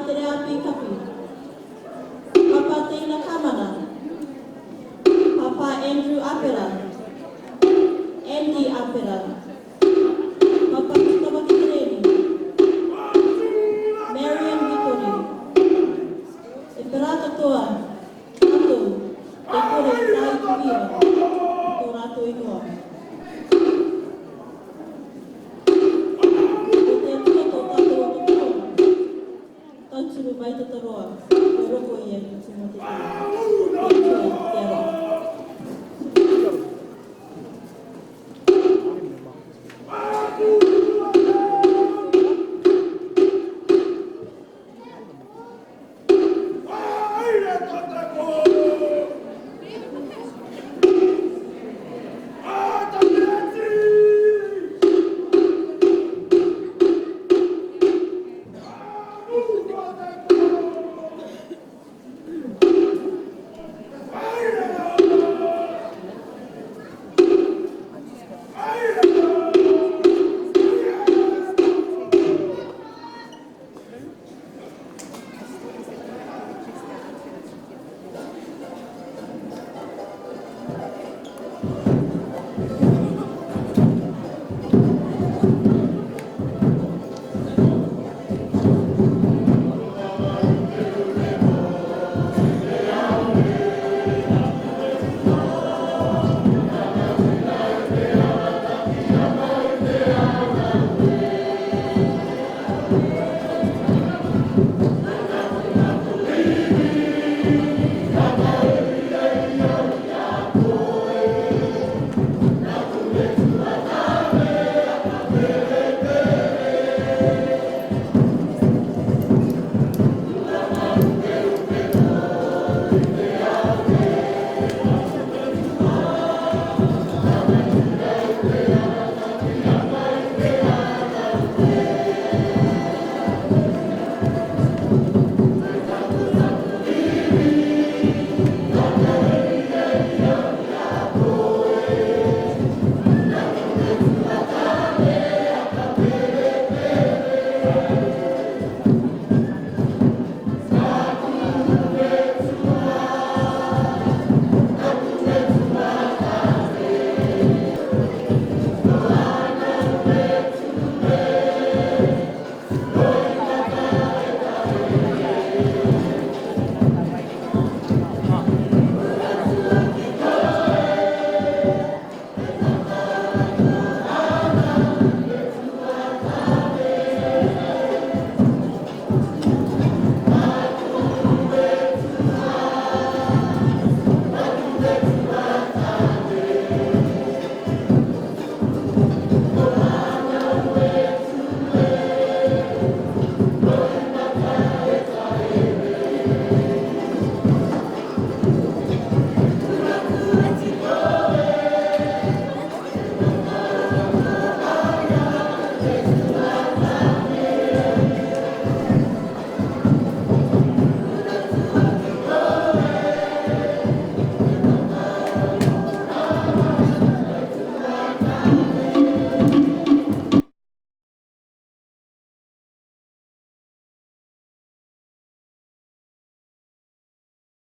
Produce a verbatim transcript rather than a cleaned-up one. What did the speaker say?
Tereapi Kapi, Papa Teina Kamana, Papa Andrew Apera, Andy Apera, Papa Tuta Bakitereni, Marion Victory, e perata toa, Tato, e kore e tai kuia, to rato inoa. Ko te tua to tato to tua. Tauturu mai te taroa, ko roko ia ki Timothy. Te tua, te ara.